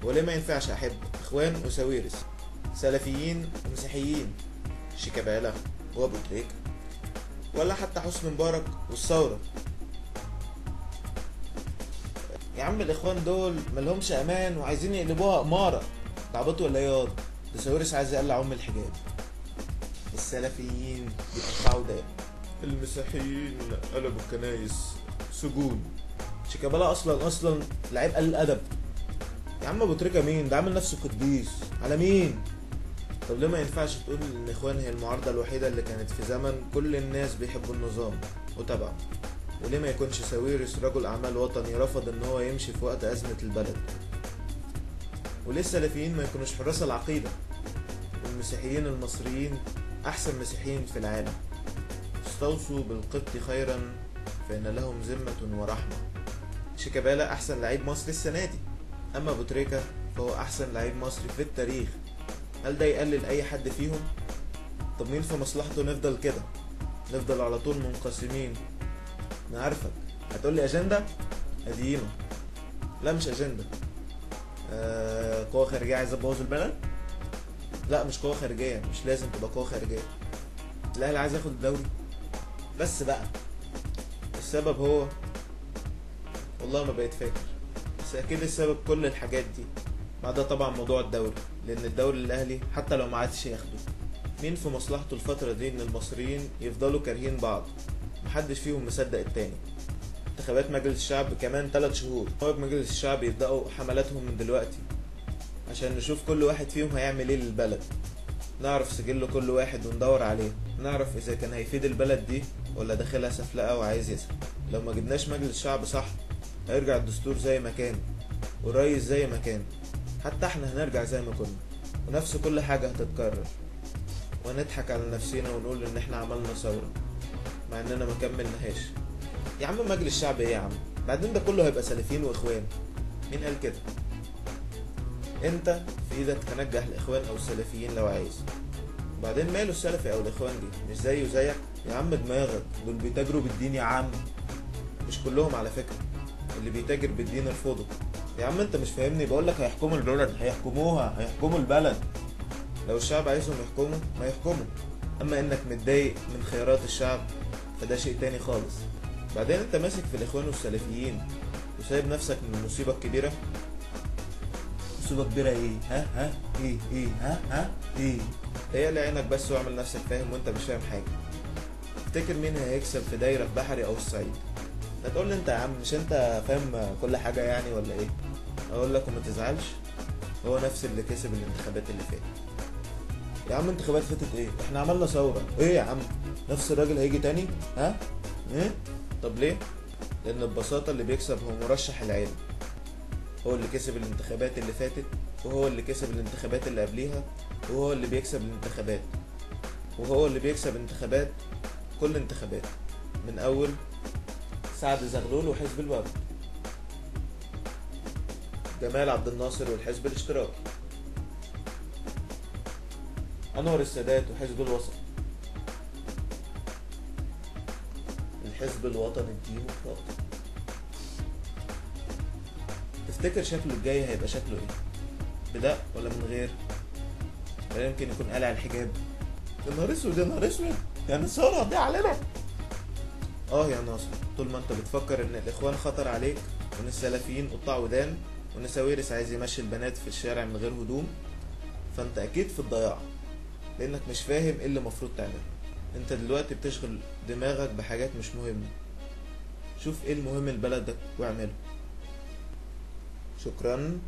وليه ما ينفعش احب اخوان وساويرس، سلفيين ومسيحيين، شيكابالا وابو تريكة، ولا حتى حسني مبارك والثورة؟ يا عم الاخوان دول ملهمش امان وعايزين يقلبوها امارة. تعبطوا ولا ايه ياض؟ ده ساويرس عايز يقلع ام الحجاب. السلفيين بيقطعوا داب، المسيحيين قلبوا الكنايس سجون، شيكابالا اصلا لعيب قليل الادب. يا عم ابو تريكة مين ده؟ عامل نفسه قديس على مين؟ طب ليه ما ينفعش تقول ان اخوان هي المعارضة الوحيدة اللي كانت في زمن كل الناس بيحبوا النظام وتبعه؟ وليه ما يكونش ساويرس رجل اعمال وطني رفض ان هو يمشي في وقت ازمة البلد؟ وليه السلفيين ما يكونوش حراس العقيدة؟ والمسيحيين المصريين احسن مسيحيين في العالم. استوصوا بالقبط خيرا فإن لهم ذمة ورحمة. شيكابالا احسن لعيب مصري السنة دي، اما ابو تريكة فهو احسن لعيب مصري في التاريخ. هل ده يقلل اي حد فيهم؟ طب مين في مصلحته نفضل كده، نفضل على طول منقسمين؟ انا عارفك هتقولي اجندة قديمة. لا مش اجندة. قوة خارجية عايزة تبوظ البلد؟ لا مش قوة خارجية، مش لازم تبقى قوة خارجية. الاهلي عايز ياخد الدوري بس بقى. السبب هو والله ما بقيت فاكر، بس اكيد السبب كل الحاجات دي، ما عدا طبعا موضوع الدوري، لان الدوري الاهلي حتى لو ما عادش ياخده. مين في مصلحته الفترة دي ان المصريين يفضلوا كارهين بعض، محدش فيهم مصدق التاني؟ انتخابات مجلس الشعب كمان 3 شهور، نواب مجلس الشعب يبدأوا حملاتهم من دلوقتي عشان نشوف كل واحد فيهم هيعمل ايه للبلد، نعرف سجل كل واحد وندور عليه، نعرف اذا كان هيفيد البلد دي ولا داخلها سفلقة وعايز يسحب. لو ما جبناش مجلس شعب صح هيرجع الدستور زي ما كان والرئيس زي ما كان، حتى احنا هنرجع زي ما كنا، ونفس كل حاجة هتتكرر، ونضحك على نفسنا ونقول ان احنا عملنا ثورة مع اننا ما كملناهاش. يا عم مجلس شعب ايه يا عم؟ بعدين ده كله هيبقى سلفيين واخوان. مين قال كده؟ انت في ايدك تنجح الاخوان او السلفيين لو عايز. وبعدين ماله السلفي او الاخوان دي؟ مش زيه زيك يا عم؟ دماغك دول بيتاجروا بالدين يا عم. مش كلهم على فكرة، اللي بيتاجر بالدين ارفضه. يا عم انت مش فاهمني، بقولك هيحكموا البلد، هيحكموها، هيحكموا البلد. لو الشعب عايزهم يحكموا ما يحكموا، اما انك متضايق من خيارات الشعب فده شيء تاني خالص. بعدين انت ماسك في الاخوان والسلفيين وسايب نفسك من المصيبة الكبيرة. مصيبة كبيرة ايه؟ ها ها ايه ايه ها ها ايه؟ تهيألي عينك بس واعمل نفسك فاهم وانت مش فاهم حاجة. افتكر مين هيكسب في دايرة في بحري او الصعيد؟ هتقول لي انت يا عم مش انت فاهم كل حاجة يعني ولا ايه؟ اقول لك وما تزعلش، هو نفس اللي كسب الانتخابات اللي فاتت. يا عم انتخابات فاتت ايه؟ احنا عملنا ثورة. ايه يا عم؟ نفس الراجل هيجي تاني؟ ها؟ ايه؟ طب ليه؟ لان ببساطة اللي بيكسب هو مرشح العيلة، هو اللي كسب الانتخابات اللي فاتت، وهو اللي كسب الانتخابات اللي قبليها، وهو اللي بيكسب الانتخابات، وهو اللي بيكسب انتخابات كل انتخابات من اول سعد زغلول وحزب الوفد، جمال عبد الناصر والحزب الاشتراكي، انور السادات وحزب الوسط، الحزب الوطني الديمقراطي. تفتكر شكله الجاي هيبقى شكله ايه؟ بدق ولا من غير؟ ولا يمكن يكون قلع الحجاب؟ يا نهار اسود يا نهار اسود، يعني الثورة هتضيع علينا. اه يا ناصر، طول ما انت بتفكر ان الاخوان خطر عليك، وان السلفيين قطاع ودان، وان ساويرس عايز يمشي البنات في الشارع من غير هدوم، فانت اكيد في الضياع، لانك مش فاهم ايه اللي المفروض تعمله. انت دلوقتي بتشغل دماغك بحاجات مش مهمة. شوف ايه المهم لبلدك واعمله. شكرا.